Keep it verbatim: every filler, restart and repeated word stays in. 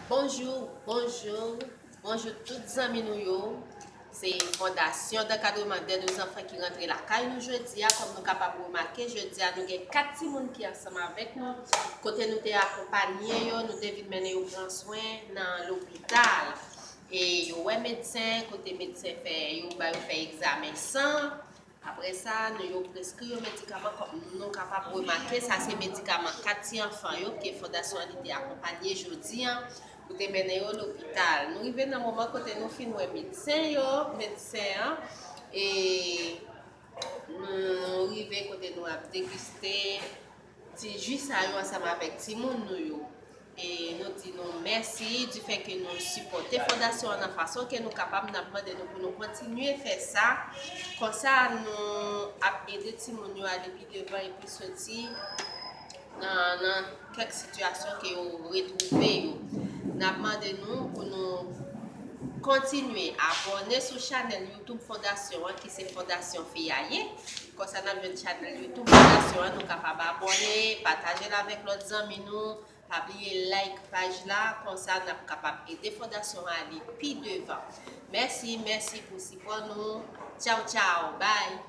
Bonjou, bonjou, bonjou tout zanmi nou yo. Se Fondasyon Dankadreman Dèd Ozanfan ki rantre lakay nou jodi a. Kòm nou kapab remake, jodi a nou gen kat timoun ki ansanm avèk nou. Kote nou te akonpanye yo, nou te vin mennen yo pran swen nan lopital. E yo wè medsen, kote medsen fè yo, ba yo fè egzamen san. Apre sa, nou yo preskri yo medikaman, kòm nou kapab remake, sa se medikaman kat ti anfan yo ke fondasyon an li te akonpanye jodi an pou te mennen yo lopital. Nou rive nan moman kote nou fin wè medsen yo, medsen an, e nou rive kote nou ap degiste ti ji sa yo ansanm avèk timoun nou yo. E nou di nou mèsi difè ke nou sipòte fondasyon an nan fason ke nou kapab. N ap mande nou pou nou kontinye fè sa. Konsa, nou ap ede timoun yo ale pi devan epi soti nan, nan kèk sitiyasyon ke yo retwouve yo. N ap mande nou pou nou kontinye abòne sou chanèl YouTube Fondasyon an, ki se Fondasyon Feyaye. Konsa, n ap jwenn chanèl YouTube Fondasyon an, nou kapab abòne, pataje l avèk lòt zanmi nou. Pa bliye like paj la, konsa n ap kapab ede fondasyon an ale pi devan. Mèsi, mèsi pou sipò nou. Tchaw, tchaw, bye.